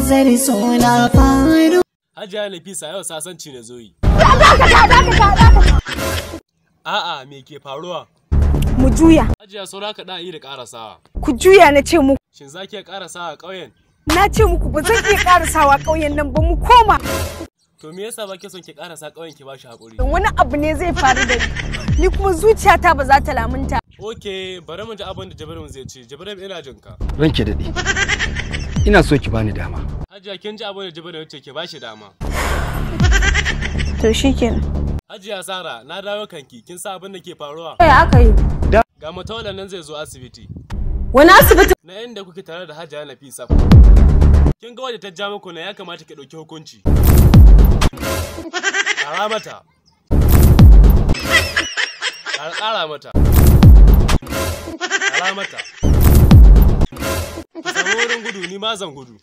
Zari suna faru. Hajiya Nafisa yau sasanci na zoyi. A'a, me ke faruwa? Mu juya. Hajiya, saura ka yi da karasawa. Ku juya na ce muku. Shin za ki iya karasawa a ƙauyen? Na ce muku ba zan iya karasawa ƙauyen nan ba, mu koma. To me yasa ba ki son ki karasa ƙauyen ki bashi haƙuri? Wani abu ne zai faru da ni. Ni kuma zuciyata ba za ta lamunta. Ok, bari mu ji abin da Jibrin zai ce. Jibrin, ina jin ka. Ranke daɗe. Ina so ki bani dama. Hajiya, kin ji abin da Jibrin ya ce, ki bashi dama. To shikenan. Hajiya Sara, na dawo kanki, kin sa abin da ke faruwa? Kai aka yi. Ga matawalan nan zai zo asibiti. Wani asibiti? Na inda kuke tare da Hajiya Nafisa. Kin ga wadda ta ja muku na, ya kamata ki ɗauki hukunci. Ƙara mata. Ƙara ƙara mata. Ƙara mata. Ki samu wurin gudu, ni ma zan gudu.